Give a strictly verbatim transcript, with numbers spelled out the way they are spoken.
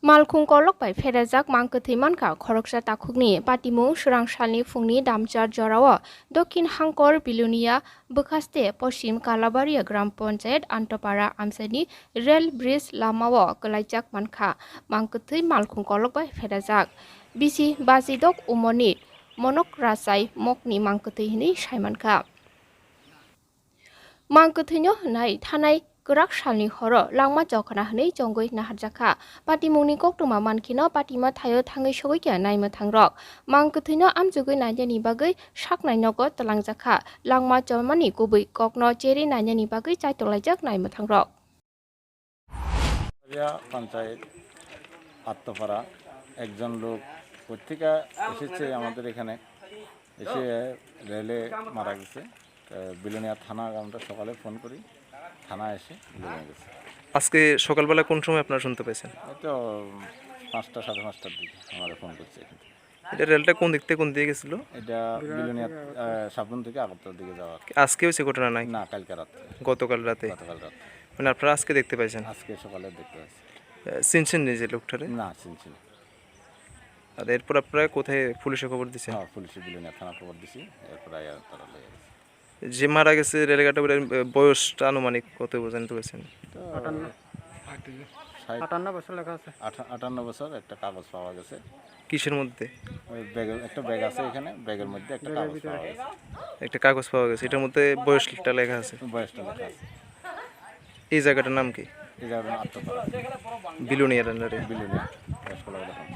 Malkhung kolok bai pherajak mangkwthwi mankha khoroksa takhukni. Patimung swrang salni phungni damchar jorao Dokhin Hangkor Bilonia bwkhaste Poschim Kalabaria Gram Panchayat Antopara amchaini rail bridge lamao kwlaijak mankha mangkwthwi malkhung kolok bai pherajak. Bisi bajidok umorni Monok Rachai mokni mangkwthwi hwnwi saimankha. Mangkwthwino hwnwi thanai kwrak salni horo langma chokhna hwnwi chongwi naharjakha. Patimungni koktwma mankheno patima thaio thangwi sogwi kha naimwthangrok. Mangkwthwino amchugwi nainani bagwi saknai nogo twlangjakha. Langma chomani kubui kokno cherwi nainani bagwi chaitokjak naimwthangrok. area panchayat আত্তপাড়া। একজন লোক কোথেকে এসেছে আমাদের এখানে, এসে রেলে মারা গেছে। তো বিলোনিয়া থানা আমরা সকালে ফোন করি, থানা এসে নিয়ে গেছে। আজকে সকালবেলা কোন সময় আপনারা শুনতে পেয়েছেন? এই তো পাঁচটা, সাড়ে পাঁচটার দিকে আমাদের ফোন করছে এখান থেকে। এটা রেলটা কোন দিক থেকে কোন দিকে গেছিল? এটা বিলোনিয়া আহ, সাবরুম থেকে আগরতলার দিকে যাওয়ার। আজকে হয়েছে ঘটনা নাই? না, কালকে রাত্রে। গতকাল রাতে? গতকাল রাত্রে। মানে আপনারা আজকে দেখতে পাইছেন? আজকে সকালে দেখতে পাচ্ছি। আহ, চিনছেন নিজে লোকটারে? না, চিনছি না। আর এরপর আপনারা কোথায় পুলিশে খবর দিচ্ছেন? হ্যাঁ, পুলিশে বিলোনিয়া থানা খবর দিছি, এরপরে আইয়া তারা লইয়া গেছে। যে মারা গেছে রেলগাটা, ওটার বয়সটা আনুমানিক কত জানতে পারছেন? তো ষাট, আটান্ন বছর লেখা আছে। আঠা- আটান্ন বছর। একটা কাগজ পাওয়া গেছে। কিসের মধ্যে? ওই ব্যাগের একটা ব্যাগ আছে এখানে, ব্যাগের মধ্যে একটা কাগজ পাওয়া গেছে। একটা কাগজ পাওয়া গেছে, এটার মধ্যে বয়সটা লেখা আছে। বয়সটা লেখা আছে। এই জায়গাটার নাম কি? এই জায়গাটার নাম আত্মপাড়া। বিলোনিয়ার আন্ডারে। বিলোনিয়া, দশ কিলোমিটার।